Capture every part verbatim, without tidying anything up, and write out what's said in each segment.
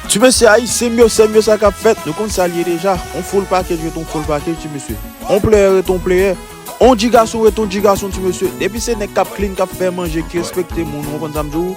Ti mesye, Ayisyen m yo, sè m yo, sa k ap fèt? Nou konn sa l ye deja. On full package ret on full package, ti mesye. On player ret on player. On ti gason ret on ti gason, ti mesye. Depi se nèg k ap clean, k ap fè manje, ki respekte moun, ou konprann sa m di w?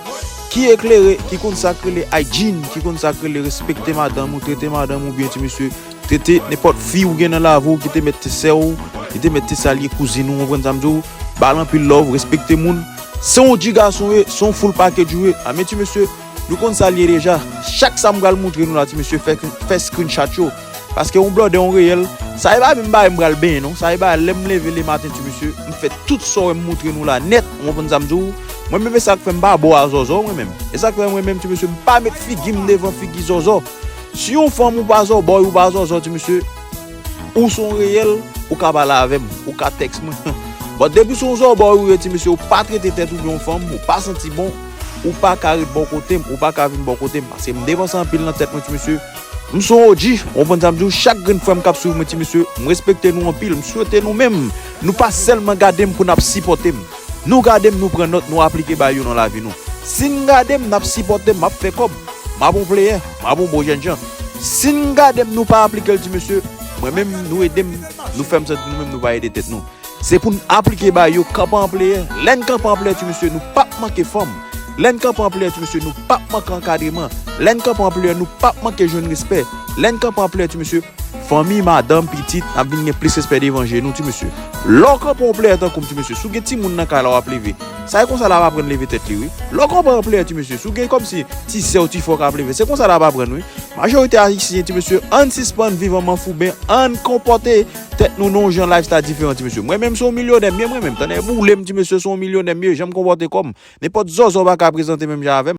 Ki eklere, ki konn sa k rele hygiene, ki konn sa k rele respekte madanm ou, trete madanm ou byen, ti mesye. Trete nenpòt fi ou gen nan lavi w ki te mèt te sè w, ki te mèt te salye kouzin ou, ou konprann sa m di w? Ba l anpil love, respekte moun. Se on ti gason w ye, se on full package ou ye. A men ti mesye, nou konn sa l ye deja. Chak sa m pral montre nou la, ti mesye, fè, fè screenshot yo. Paske yon blòdè, yon reyèl, sa e pa menm bagay m pral benyen non. Sa e bagay lè m leve lematen, ti mesye, m fè tout sa w wè m montre nou la nèt, ou konprann sa m di w? Mwen menm, e sa k fè m pa bò a zòzò, mwen menm. E sa k fè mwen menm, ti mesye, m pa met figi m devan figi zòzò. Si yon fanm ou pa zòbòy, ou pa zòzò, ti mesye, ou se yon reyèl, ou ka pale avè m, ou ka tèks mwen. Bon, depi se yon zòbòy ou ye, ti mesye, ou pa trete tèt ou byen, yon fanm, ou pa santi bon, ou pa ka ret bò kote m, ou pa ka vin bò kote m, paske m depanse anpil nan tèt mwen, ti mesye. M se yon O G, ou konprann sa m di w, chak grenn frè m k ap swiv mwen, ti mesye, m respekte nou anpil, m swete nou menm, nou pa sèlman gade m pou n ap sipòte m. Nou gade m, nou pran nòt, nou aplike bagay yo nan lavi nou. Si n gade m, n ap sipòte m, m ap fè kòb. M ap on player, m ap on bon jènjan. Si n gade m, nou pa aplike l, ti mesye, mwen menm, nou ede m, nou fè m santi nou menm, nou pa ede tèt nou. Se pou n aplike bagay yo, kanpe an player. Lè n kanpe an player, ti mesye, nou p ap manke fanm. Lè n kanpe an player, ti mesye, nou p ap manke ankadreman. Lè n kanpe an player, nou p ap manke jwenn respè. Lè n kanpe an player, ti mesye, fanmi, madanm, pitit, n ap vin gen plis respè devan je nou, ti mesye. Lè w kanpe yon player tankou m, ti mesye, si w gen timoun nan kay la w ap leve, sa e konsa l ap aprann leve tèt li, wi. Lè w kanpe yon player, ti mesye, si w gen kòmsi ti sè w, ti frè w k ap leve, se konsa l ap aprann, wi. Majorite ayisyen, ti mesye, ann sispann viv an manfouben, ann konpòte tèt nou nan yon jan lifestyle diferan, ti mesye. Mwen menm se yon milyonè m ye, mwen menm. Tande boule m, ti mesye, se yon milyonè m ye, jan m konpòte kò m. Nenpòt zòzò pa ka prezante menm jan avè m.